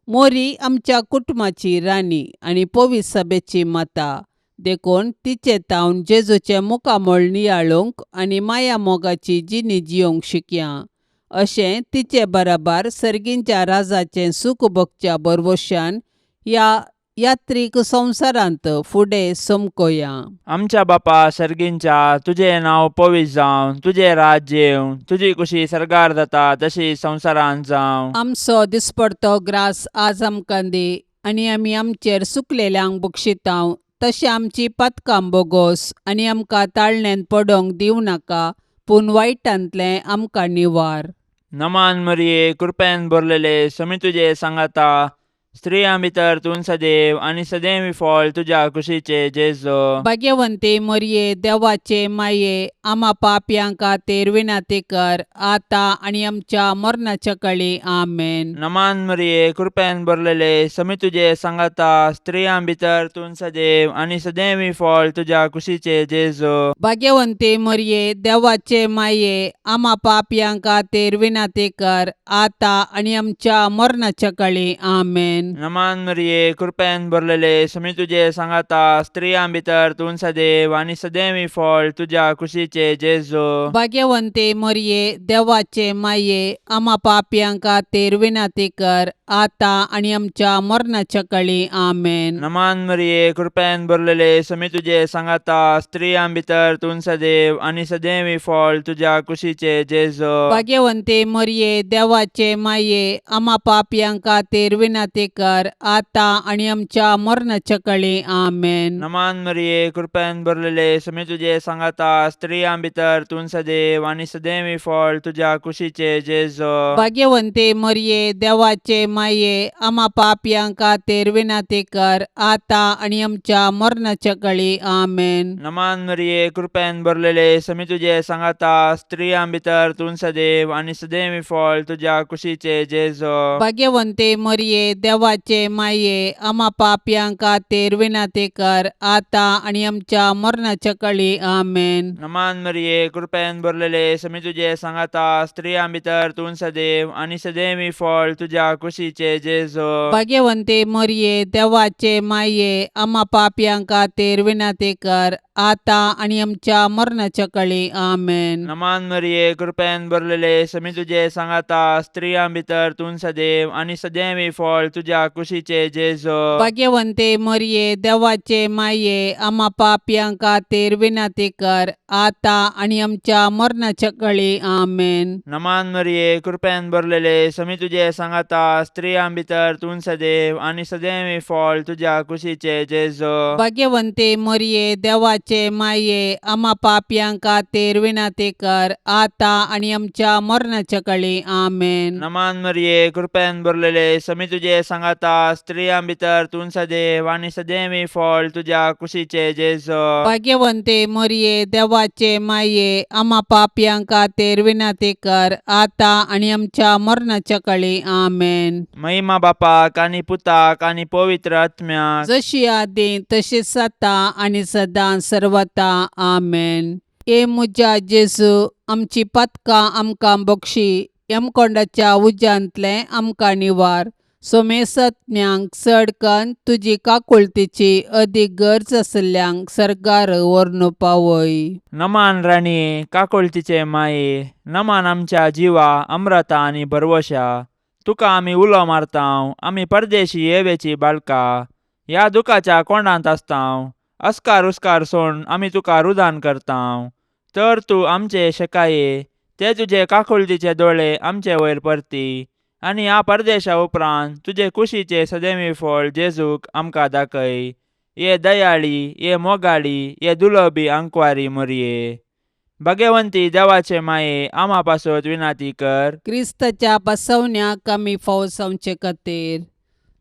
मोरी आमच्या कुटुंबाची राणी आनी पवित्र सभेची माता, देखून तिचे तावन जेजूचें मुखामळ नियाळूंक आनी माया मोगाची जिणी जियोंक शिकया. अशें तिचे बराबर सर्गींच्या राजाचें सूख भोगच्या भरवशान ह्या यात्रीक संवसारांत फुडें समकोया. आमच्या बापा सर्गींच्या, तुजें नांव पवित्र जावं, तुजें राज्य येवं, तुजी कुशी सर्गार जाता तशी संवसारांत जावं. आमचो दिसपडतो ग्रास आज आमकां दी आनी आमी आमचेर सुकलेल्यांक बक्षितांव तशें आमची पातकां बोगोस आनी आमकां ताळण्यांत पडोंक दिवं नाका, पूण वायटांतलें आमकां निवार. नमान मरिये, कृपेन भरलेले, समी तुजे सांगाता, स्त्रियां भितर तूं सदैव आनी सदैव फळ तुज्या कुशीचे जेजू. भाग्यवंती मरिये, देवाचे माये, आमा पापयां खातीर विनंती कर, आतां आनी आमच्या मरणाच्या कळी. आमेन. नमान मरिये, कृपेन भरलेले, समी तुजे सांगाता, स्त्रियां भितर तूं सदैव आनी सदैव फळ तुज्या कुशीचे जेजू. भाग्यवंती मरिये, देवाचे माये, आमा पापयां खातीर विनंती कर, आतां आनी आमच्या मरणाच्या कळी. आमेन. नमान मरिये, कृपेन भरलेले, समी तुजे सांगाता, स्त्रियां भितर तूं सदैव आनी सदैव फळ तुज्या कुशीचे जेजू. भाग्यवंती मरिये, देवाचे माये, आमा पापयां खातीर विनंती कर, आतां आनी आमच्या मरणाच्या कळी. आमेन. नमान मरिये, कृपेन भरलेले, समी तुजे सांगाता, स्त्रियां भितर तूं सदैव आनी सदैव फळ तुज्या कुशीचे जेजू. भाग्यवंती मरिये, देवाचे माये, आमा पापयां खातीर विनंती कर, आतां आनी आमच्या मरणाच्या कळी. आमेन. नमान मरिये, कृपेन भरलेले, समी तुजे सांगाता, स्त्रियां भितर तूं सदैव आनी सदैव फळ तुज्या कुशीचे जेजू. भाग्यवंती मरिये, देवाचे माये, आमा पापयां खातीर विनंती कर, आतां आनी आमच्या मरणाच्या कळी. आमेन. नमान मरिये, कृपेन भरलेले, समी तुजे सांगाता, स्त्रियां भितर तूं सदैव आनी सदैव फळ तुज्या कुशीचे जेजू. भाग्यवंती मरिये, देवाचे माये, आमा पापयां खातीर विनंती कर, आतां आनी आमच्या मरणाच्या कळी. आमेन. नमान मरिये, कृपेन भरलेले, समी तुजे सांगाता, स्त्रियां भितर तूं सदैव आनी सदैव फळ तुज्या कुशीचे जेजू. भाग्यवंती मरिये, देवाचे माये, आमा पापयां खातीर विनंती कर, आतां आनी आमच्या मरणाच्या कळी. आमेन. नमान मरिये, कृपेन भरलेले, समी तुजे सांगाता, स्त्रियां भितर तूं सदैव आनी सदैव फळ तुज्या तुज्या कुशीचे जेजो. भाग्यवंते मरये, देवाचे माये, आमा पापयां खातीर विनंती कर, आतां आनी आमच्या मरणाच्या कळी. आमेन. नमान मरिये, कृपेन भरलेले, समी तुजे सांगाता, स्त्रियां भितर तूं सदैव आनी सदैव फळ तुज्या कुशीचे जेजो. भाग्यवंते मरये, देवाचे माये, आमा पापयां खातीर विनंती कर, आतां आनी आमच्या मरणाच्या कळी. आमेन. नमान मरिये, कृपेन भरलेले, समी तुजे सांगाता, स्त्रियां भितर तूं सदैव आनी सदैव फळ तुज्या कुशीचे जेजो. भाग्यवंते मरये, देवाचे माये, आमा पापयां खातीर विनंती कर, आतां आनी आमच्या मरणाच्या कळी. आमेन. महिमा बापाक आनी पुताक आनी पवित्र आत्म्याक. जशी आदी तशीच आतां आनी सदां सर्वता. आमेन. ए म्हज्या जेजू, आमची पातकां आमकां बक्षी, यमकोंडाच्या उज्यांतलें आमकां निवार, सोमेसत्म्यांक चड कन्न तुजी काकुळतीची अदीक गरज आशिल्ल्यांक सर्गार व्हरून पावय. नमान राणये, काकुळतीचे माये, नमान आमच्या जिवा अम्रता आनी भरवशा, तुका आमी उलो मारतांव, आमी परदेशी येवेची बाळका ह्या दुखाच्या कोंडांत आसतांव, अस्कार उस्कार सोड आमी तुका रुदान करतांव, तर तूं आमचे शेकाये ते तुजे काकुळतीचे दोळे आमचे वयर परती आनी ह्या परदेशा उपरांत तुजे कुशीचे सदैवी फळ जेजूक आमकां दाखय. ये दयाळी, ये मोगाळी, ये दुलबी आंकवारी मोरये, भगवंती देवाचे माये, आमा पासत विनाती कर. क्रिस्ताच्या बसवण्याक आमी फावो जावचे खातीर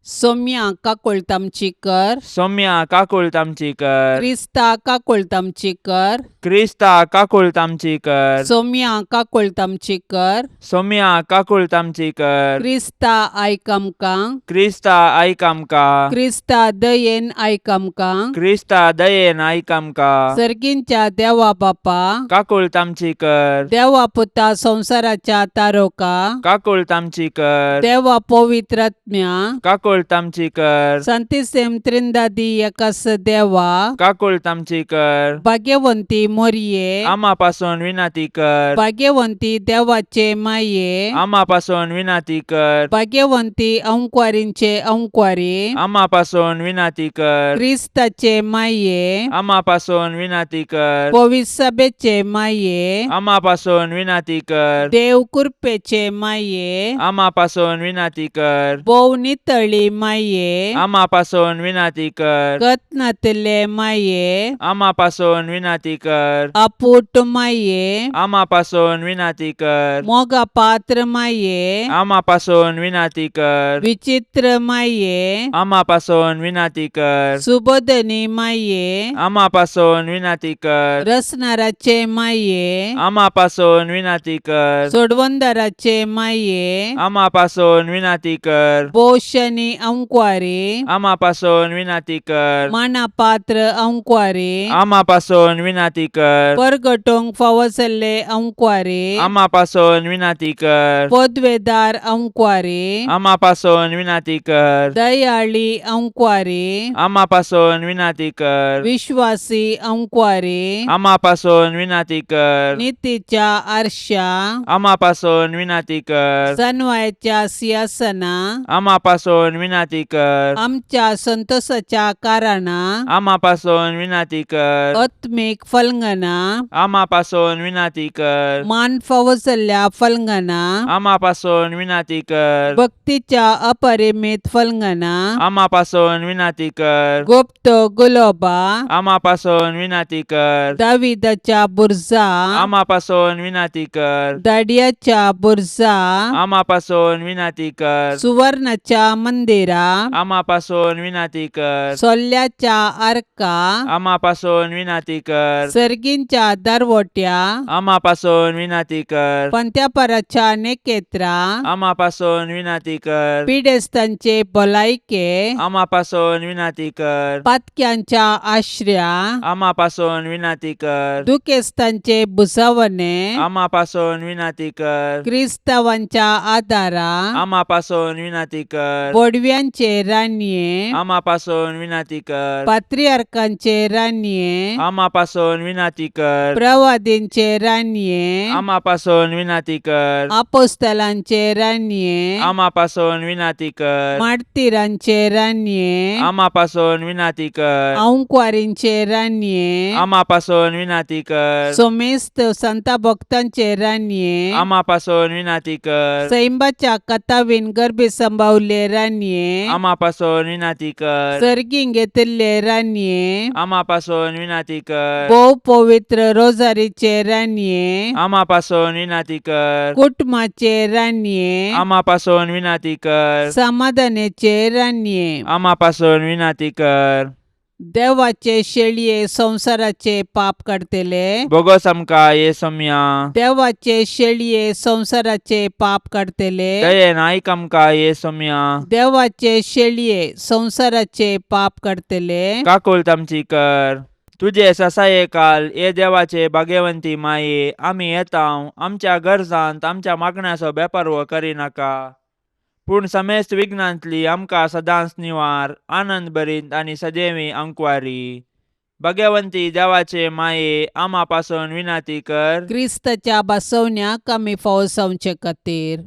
सोम्या काकुळट आमची कर. सौम्या काकुळट आमची कर. क्रिस्ता काकुळट आमची कर. क्रिस्ता काकुळट आमची कर. सोम्या काकुळट आमची कर. सौम्या काकुळट आमची कर. क्रिस्ता आयक आमकां. क्रिस्ता आयक आमकां. क्रिस्ता दयेन आयक आमकां. क्रिस्ता दयेन आयक आमकां. सर्गींच्या देवा बापा, काकुळट आमची कर. देवा पुता संवसाराच्या तारोका, काकुळट आमची कर. देवा पवित्रात्म्या, काकुळट आमची कर. संतिसेम त्रिंदादी एकास देवा, काकुळट आमची कर. भाग्यवंती मोरये, आमा पासून विनाती कर. भाग्यवंती देवाचे माये, आमा पासून विनाती कर. भाग्यवंती अंकवारींचे अंकवारी, आमा पासून विनाती कर. क्रिस्ताचे माये, आमा पासून विनाती कर. पविसभेचे माये, आमा पासून विनाती कर. देव कृपेचे माये, आमा पासून विनाती कर. भोव नितळी माये, आमा पासून विनाती कर. कत्नातले माये, आमा पासून विनाती कर. आपूट माये, आमा पासून विनाती कर. मोगा पात्र माये, आमा पासून विनाती कर. विचित्र माये, आमा पासून विनाती कर. सुबोधनी माये, आमा पासून विनाती कर. रसनाराचे माये, आमा पासून विनाती कर. सोडवंदाराचे माये, आमा पासून विनाती कर. पोशनी अंकवारी, आमा पासून विनाती कर. मानापात्र अंकवारी, आमा पासून विनाती कर. परगटोंक फावो जाल्ले अंकवारी, आमा पासून विनाती कर. पदवेदार अंकवारी, आमा पासून विनाती कर. दयाळी अंकवारी, आमा पासून विनाती कर. विश्वासी अंकवारी, आमा पासून विनाती कर. नितीच्या आरशा, आमा पासून विनाती कर. सनवायच्या सिंहासना, आमा पासून विनाती कर. आमच्या संतोषाच्या कारणा, आमा पासून विनाती कर. आत्मीक फलंगना, आमा पासून विनाती कर. मान फावो जाल्ल्या फलंगना, आमा पासून विनाती कर. भक्तीच्या अपरिमित फलंगना, आमा पासून विनाती कर. गुप्त गुलोबा, आमा पासून विनाती कर. दाविदाच्या बुरजा, आमा पासून विनाती कर. दाडियाच्या बुरजा, आमा पासून विनाती कर. सुवर्णाच्या मंदिरा, आमा पासून विनाती कर. सोल्ल्याच्या आर्का, आमा पासून विनाती कर. सर्गींच्या दरवट्या, आमा पासून विनाती कर. पंत्यापराच्या नेकेत्रा, आमा पासून विनाती कर. पिडेस्तांचे भलायके, आमा पासून विनाती कर. पातक्यांच्या आश्र्या, आमा पासून विनाती कर. दुखेस्तांचे भुजवणे, आमा पासून विनाती कर. क्रिस्तावांच्या आदारा, आमा पासून विनाती कर. बोडव्या बडव्यांचे रानये, आमा पासून विनाती कर. पात्रियार्कांचे रानये, आमा पासून विनाती कर. प्रवादींचे रानये, आमा पासून विनाती कर. आपोस्तलांचे रानये, आमा पासून विनाती कर. मार्तीरांचे रानये, आमा पासून विनाती कर. आंकवारींचे रानये, आमा पासून विनाती कर. सोमेस्त संता भक्तांचे रानये, आमा पासून विनाती कर. सैंबाच्या कथावीन गर्भी संभावले रानये, आमा पासून विनाती कर. सर्गीं घेतिल्ले रानये, आमा पासून विनाती कर. भोव पवित्र रोजारीचे रानये, आमा पासून विनाती कर. कुटुंबाचे रानये, आमा पासून विनाती कर. समाधानाचे रानये, आमा पासून विनाती कर. देवाचे शेळये संवसाराचे पाप काडतले, बोगोस आमकां ये सोम्या. देवाचे शेळये संवसाराचे पाप काडतले, दयेन आयक आमकां ये सोम्या. देवाचे शेळये संवसाराचे पाप काडतले, काकुळट आमची कर. तुजे ससाये काल ये देवाचे भाग्यवंती माये, आमी येता आमच्या गरजांत आमच्या मागण्याचो बेपर्व करिनाका, पूण समेस्त विघ्नांतली आमकां सदांच निवार, आनंद भरीत आनी सदैवी अंकवारी. भाग्यवंती देवाचे माये, आमा पासून विनाती कर. क्रिस्ताच्या बसवण्याक आमी फावो जावचे खातीर.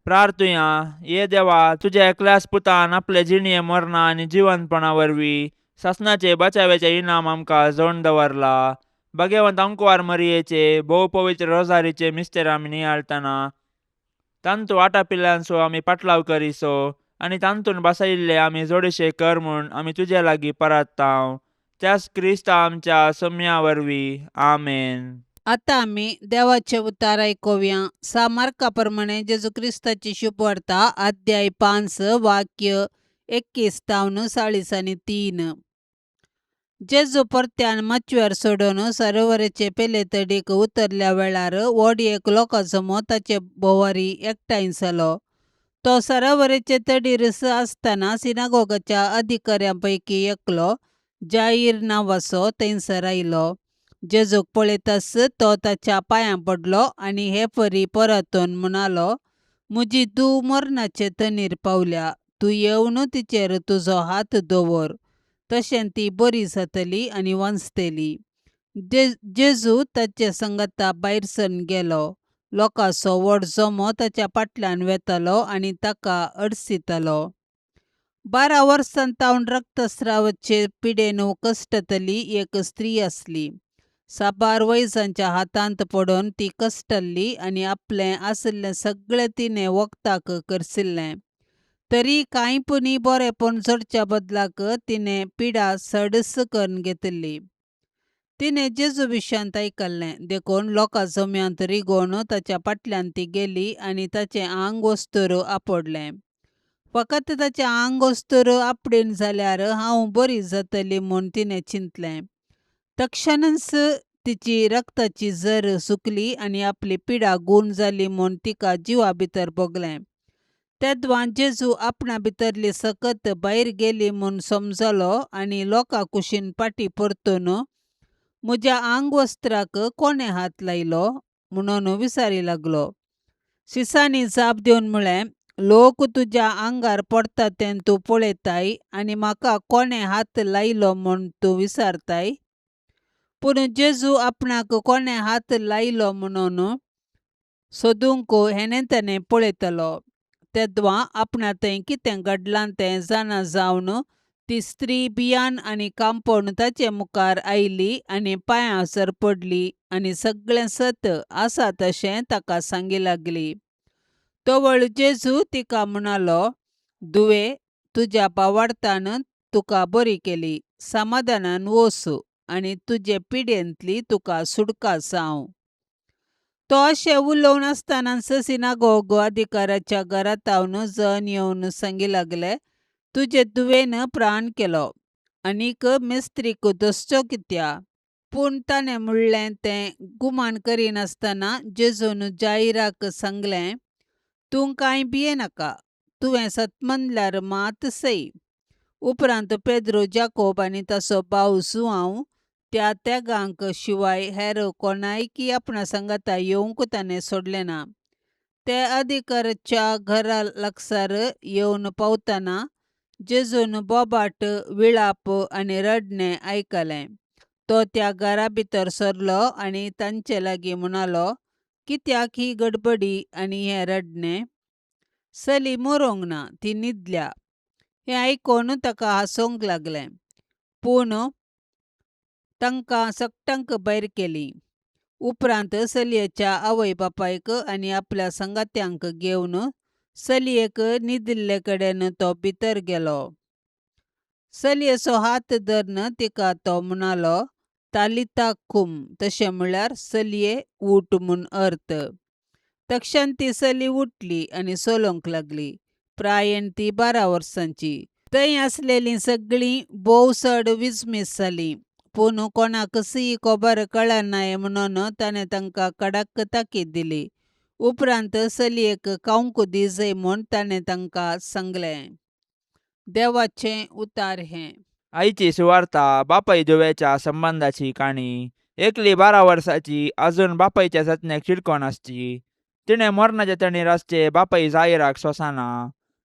प्रार्थुया. ये देवा, तुज्या एकल्याच पुतान आपले जिणये मरणा आनी जिवंतपणा वरवीं सासणाचे बचाव्याचे इनाम आमकां जोडून दवरला. भाग्यवंत अंकवार मरियेचे भोव पवित्र रोजारीचे मिस्तेर आमी नियाळतना तांतू आटापिल्ल्यांचो आमी पाटलाव करिसो आनी तांतून बसयिल्ले आमी जोडशे कर म्हूण आमी तुजे लागीं परात्तांव, त्याच क्रिस्ता आमच्या सोम्या वरवीं. आमेन. आतां आमी देवाचे उतार आयकुया. सा मार्का प्रमाणे जेजू क्रिस्ताची शुभवार्ता, अध्याय 5, वाक्य 21 तावन 43. जेजू परत्यान माचव्यार सोडून सरोवराचे पेले तडीक उतरल्या वेळार व्हड एक लोकांचो जमो ताचे भोंवारी एकठांय जालो. तो सरोवराचे तडीर आसतना सिनागोगाच्या अधिकाऱ्यां पैकी एकलो जाहीर नांवाचो थंयसर आयलो. जेजूक पळयताच तो ताच्या पांयां पडलो आनी हे परी परतून म्हणालो, म्हजी धूव मरणाचे तणीर पावल्या, तूं येवन तिचेर तुजो हात दवर, तशें ती बरी जातली आनी वांचतली. जेजू ताचे संगता भायर सरून गेलो. लोकांचो व्हड जमो ताच्या फाटल्यान वेतालो आनी ताका अडसितालो. 12 वर्सां तावन रक्तस्रावाचे पिडेन कश्टतली एक स्त्री आसली. साबार वैजांच्या हातांत पडून ती कश्टल्ली आनी आपलें आशिल्लें सगळें तिणें वखदाक करसिल्लें, तरी कांय पुणी बरेपण जोडच्या बदलाक तिणें पिडा सडस करून घेतिल्ली. तिणें जेजू विशयांत आयकल्लें देखून लोकां जम्यांत रिगोवन ताच्या फाटल्यान ती गेली आनी ताचें आंग वस्तूर आपडलें. फकत ताचें आंग वस्तूर आपडीन जाल्यार हांव बरी जातली म्हूण तिणें चिंतलें. तक्षणच तिची रक्ताची जर सुकली आनी आपली पिडा गूण जाली म्हूण तिका जिवा भितर भोगलें. तेदवां जेजू आपणा भितरली सकत भायर गेली म्हूण समजलो आनी लोकां कुशीन फाटीं परतून म्हज्या आंगवस्त्राक कोणें हात लायलो म्हणून विचारी लागलो. शिसांनी जाप दिवन म्हळें, लोक तुज्या आंगार पडटा तें तूं पळयताय आनी म्हाका कोणें हात लायलो म्हूण तूं विचारताय. पूण जेजू आपणाक कोणें हात लायलो म्हणून सोदूंक हेणें तेणें पळयतलो. तेदवां आपणा थंय कितें घडलां तें जाणा जावन ती स्त्री भियान आनी कांपोवन ताचे मुखार आयली आनी पांयांसर पडली आनी सगळें सत आसा तशें ताका सांगी लागली. तवळ जेजू तिका म्हणालो, धुवे, तुज्या भावार्थान तुका बरी केली, समाधानान वच आनी तुजे पिडेंतली तुका सुटका जावं. तो अशें उलोवन आसतनाच सिनागोग अधिकाऱ्याच्या घरांतावन जण येवन सांगी लागले, तुजे धुवेन प्राण केलो, आनीक मेस्त्रीक दसचो कित्या. पूण ताणें म्हणलें तें गुमान करिनासतना जेजून जाहिराक सांगलें, तूं कांय भियेनाका, तुवें सतमनल्यार मात सय. उपरांत पेद्रो, जाकोब आनी ताचो भाव जुआंव त्या तेगांक शिवाय हेर कोणायकी आपणा सांगाता येवंक ताणें सोडलें ना. ते अधिकाराच्या घरा लागसार येवन पावतना जेजून बोबाट, विळाप आनी रडणें आयकलें. तो त्या घरा भितर सरलो आनी तांचे लागीं म्हणालो, कित्याक ही गडबडी आनी हें रडणें? चली मरोंक ना, ती न्हिदल्या. हें आयकून ताका हांसूंक लागले. पूण तांकां सगटांक भायर केलीं. उपरांत चलयेच्या आवय बापायक आनी आपल्या सांगात्यांक घेवन चलयेक न्हिदिल्ले कडेन तो भितर गेलो. चलयेचो हात धरून तिका तो म्हणालो, तालिता कुम, तशें म्हळ्यार चलये ऊठ म्हूण अर्थ. तक्षण ती चली उठली आनी चलोवंक लागली. प्रायेन ती 12 वर्सांची. थंय आसलेलीं सगळीं भोव चड विस्मीत जालीं. पूण कोणाकच खबर कळनाय म्हणून ताणें तांकां कडक ताकीद दिली. उपरांत चलयेक खावंक दी म्हूण ताणें तांकां सांगलें. देवाचें उतार हें. आईची सुवार्ता बापाय धुवेच्या संबंदाची काणी. एकली 12 वर्साची अजून बापायच्या जतनेक चिडकोन आसची. तिणें मरणाच्या तणीर आसचे बापाय जायराक सोंसना.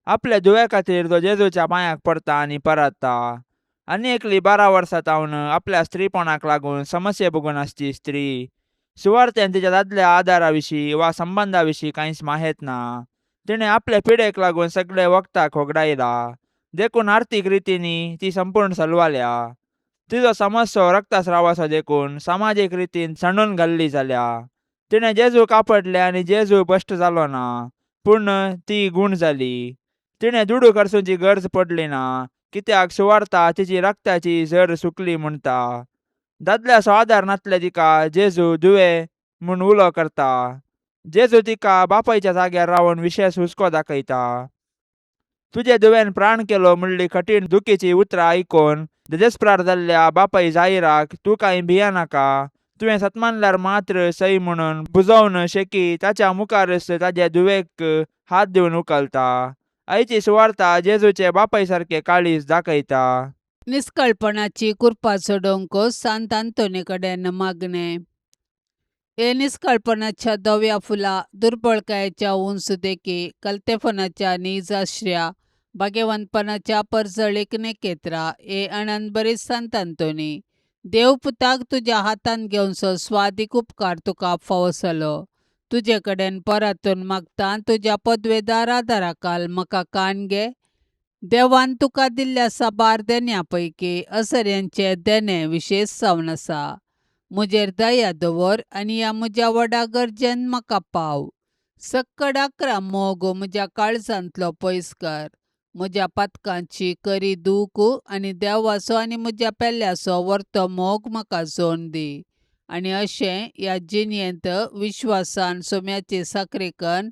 आपले धुवे खातीर तो जेजूच्या पांयाक पडता आनी परतता. आनी एकली 12 वर्सां तावन आपल्या स्त्रीपणाक लागून समस्ये भोगून आसची स्त्री. सुवार्तेन तिच्या दादल्या आदारा विशीं वा संबंदा विशीं कांयच माहेत ना. तिणें आपले पिडेक लागून सगळे वखदाक होगडायला. देखून आर्थीक रितींनी ती संपूर्ण सलवाल्या. तिजो समस्यो रक्तस्रावाचो देखून समाजीक रितीन सांडून घाल्ली जाल्या. तिणें जेजू कापडले आनी जेजू भश्ट जालो ना, पूण ती गूण जाली. तिणें दुडू खर्चूची गरज पडली ना, कित्याक सुवार्ता तिची रक्ताची झर सुकली म्हणटा. दादल्याचो आदार नासले तिका जेजू दुवे म्हूण उलो करता. जेजू तिका बापायच्या जाग्यार रावन विशेश हुस्को दाखयता. तुजे दुवेन प्राण केलो म्हणली कठीण दुखीची उतरां आयकून देजेस्प्रार जाल्ल्या बापाय जायराक तूं कांय भियेनाका, तुवें सतमानल्यार मात्र सई म्हणून बुजोवन शेकी ताच्या मुखारच ताजे धुवेक हात दिवन उखलता. आईची सुवार्ता जेजूचे बापाय सारके काळीज दाखयता. निस्कळपणाची कुरपा चडोवंक सांत आंतोनी कडेन मागणें. हे निस्कळपणाच्या धव्या फुला, दुर्बळकायेच्या उंच देखी, कलतेफनाच्या नीज आश्र्या, भाग्यवंतपणाच्या परजळीक नेकेत्रा, हे आनंदभरीत सांत आंतोनी, देव पुताक तुज्या हातांत घेवचो स्वादीक उपकार तुका फावो जालो. तुजे कडेन परतून मागता, तुज्या पदवेदार आदाराखाल म्हाका कान घे. देवान तुका दिल्ल्या साबार देण्या पैकी असऱ्यांचें देणें विशेश जावन आसा. म्हजेर दया दवर आनी ह्या म्हज्या व्हडा गरजेन म्हाका पाव. सक्कड आकरा मोग म्हज्या काळजांतलो पयस कर. म्हज्या पातकांची करी दूख आनी देवाचो आनी म्हज्या पेल्याचो वर्तो मोग म्हाका जोन दी. आनी अशें ह्या जिणेंत विश्वासान सोम्याची साकरीकन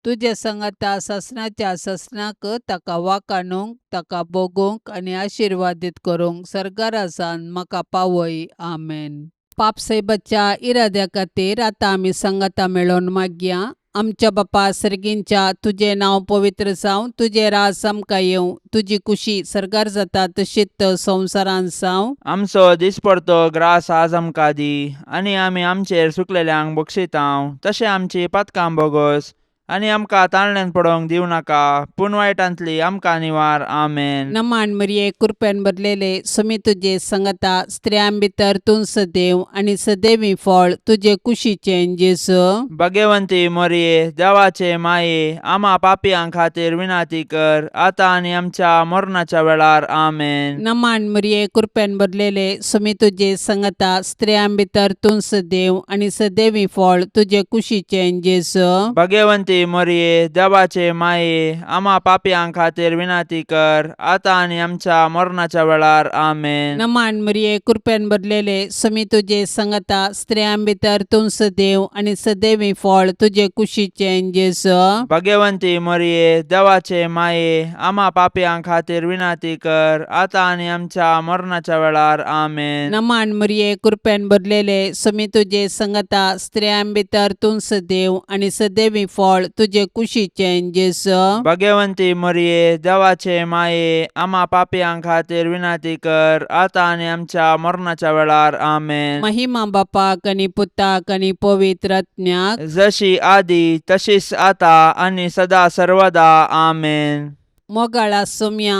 तुजे संगता सासणाच्या सासणाक ताका वाखाणूंक, ताका भोगूंक आनी आशिर्वादीत करूंक सर्गारासान म्हाका पावय. आमेन. पापसाहेबाच्या इराद्या खातीर आतां आमी संगता मेळोवन मागया. आमच्या बापा सर्गींच्या, तुजें नांव पवित्र जावं, तुजें राज आमकां येवं, तुजी कुशी सर्गार जाता तशीच संवसारांत जावं. आमचो दिसपडतो ग्रास आज आमकां दी, आनी आमी आमचेर सुकलेल्यांक बक्षितांव तशें आमची पातकां बोगोस, आनी आमकां ताळण्यान पडोवंक दिवं नाका, पूण वायटांतली आमकां निवार. आमेन. नमान मरिये, कुरपेन भरलेले, सुमी तुजे संगता, स्त्रियां भितर तूं सदैव आनी सदैवी फळ तुजे कुशीचें जेजू. भगवंती मोरये, देवाचे माये, आमा पापयां खातीर विनाती कर, आतां आनी आमच्या मरणाच्या वेळार. आमेन. नमान मरिये, कुरपेन भरलेले, सुमी तुजे संगता, स्त्रियां भितर तूं सदैव आनी सदैवी फळ तुजे कुशीचें जेजू. भगवंती मोरये, देवाचे माये, आमा पापयां खातीर विनाती कर, आतां आनी आमच्या मरणाच्या वेळार. आमेन. नमान मरिये, कुरपेन भरलेले, सुमी तुजे संगता, स्त्रियां भितर तूं सदैव आनी सदैवी फळ तुजे कुशीचें जेजू. भगवंती मोरये, देवाचे माये, आमा पापयां खातीर विनाती कर, आतां आनी आमच्या मरणाच्या वेळार. आमेन. नमान मरिये, कुरपेन भरलेले, सुमी तुजे संगता, स्त्रियां भितर तूं सदैव आनी सदैवी फळ तुजे कुशीचें जेजू. भगवंती मोरये, देवाचे माये, आमा पापयां खातीर विनाती कर, आतां आनी आमच्या मरणाच्या वेळार. आमेन. महिमा बापाक आनी पुताक आनी पवित्र आत्म्याक, जशी आदी तशीच आता आनी सदा सर्वदा. आमेन. मोगाळा सोम्या.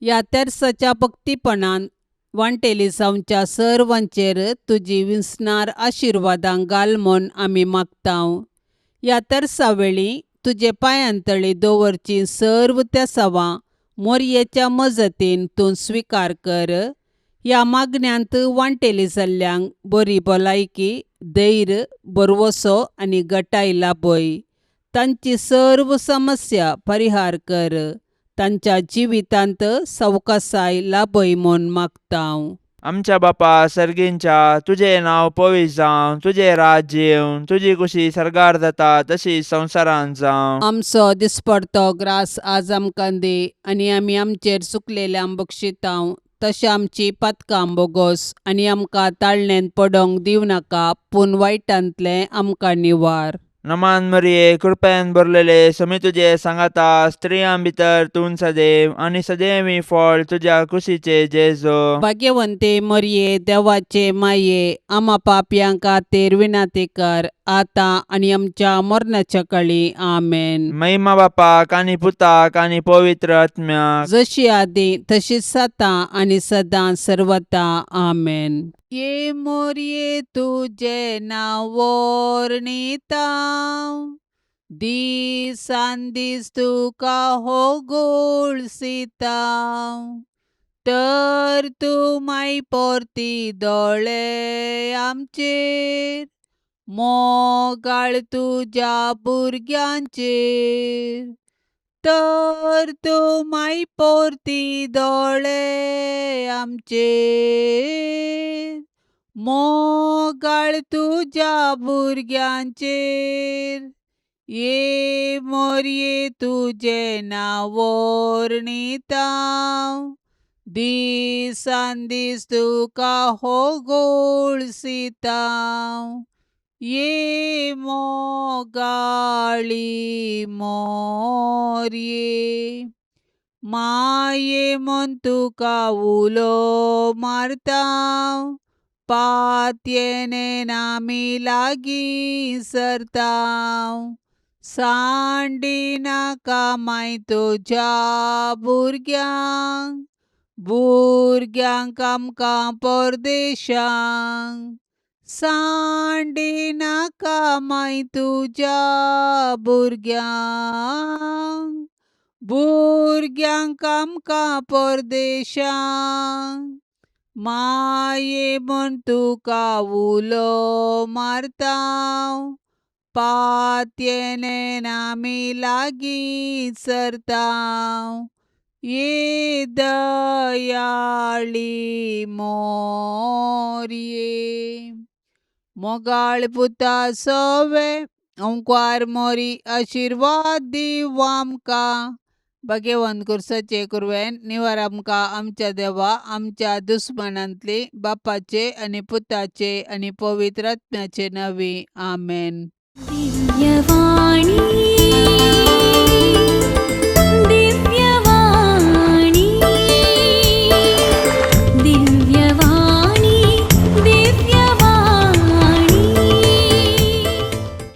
ह्या तेर्साच्या भक्तीपणान वांटेली जावच्या सर्वांचेर तुजी विसणार आशिर्वादां घाल म्हूण आमी मागतांव. ह्या तेर्सा वेळी तुजे पांयांतळी दवरचीं सर्व तेसावां मोरयेच्या मजतीन तूं स्विकार कर. ह्या मागण्यांत वांटेली जाल्ल्यांक बरी भलायकी, धैर्य, भरवसो आनी गटाय लाभय. तांची सर्व समस्या परिहार कर. तांच्या जिवितांत सवकासाय लाभय म्हूण मागतांव. आमच्या बापा सर्गींच्या, तुजें नांव पवित्र जावं, तुजें राज्य येवं, तुजी कुशी सर्गार जाता तशी संवसारांत जावं. आमचो दिसपडतो ग्रास आज आमकां दी आनी आमी आमचेर चुकलेल्यांक बक्षितांव तशें आमची पातकां बोगोस आनी आमकां ताळणेंत पडोंक दिवं नाका, पूण वायटांतलें आमकां निवार. नमान मरिये, कृपेन भरलेले, समी तुजे सांगाता, स्त्रियां भितर तूं सदैव आनी सदैवी फळ तुज्या कुशीचे जेजो. भाग्यवंते मरये, देवाचे माये, आमा पापयां खातीर विनाती कर आतां आनी आमच्या मरणाच्या काळी. आमेन. महिमा बापाक आनी पुताक आनी पवित्र आत्म्याक, जशी आदी तशीच आतां आनी सदां सर्वता. आमेन. ये मोरये तुजें नांव वर्णिता, दिसान दीस तुका हो गोळसिता, तर तूं माय परती दोळे आमचेर, मोगाळ तुज्या भुरग्यांचेर, तर तूं माय परती दोळे आमचेर, मोगाळ तुज्या भुरग्यांचेर. ये मोरये तुजें नांव वर्णिता, दिसान दीस तुका हो गोळसिता, ये मोगाळी मोरये, माये म्हूण तुका उलो मारता, पातयेन आमी लागीं सरता, सांडिनाका माय तुज्या भुरग्यांक, भुरग्यांक आमकां परदेशांक, सांडिनाका माय तुज्या भुरग्यांक, भुरग्यांक आमकां परदेशांक, माये म्हूण तुका उलो मारता, पातयेन आमी लागीं सरता, ये दयाळी मोरये. मोगाळ पुता सोवे ओंकार मोरी आशिर्वाद दीव आमकां. भाग्यवंत कुर्साचे कुरवेन निवार आमकां आमच्या देवा आमच्या दुस्मानांतली, बापाचे आनी पुताचे आनी पवित्र आत्म्याचे नांवी. आमेन. दिव्यवाणी.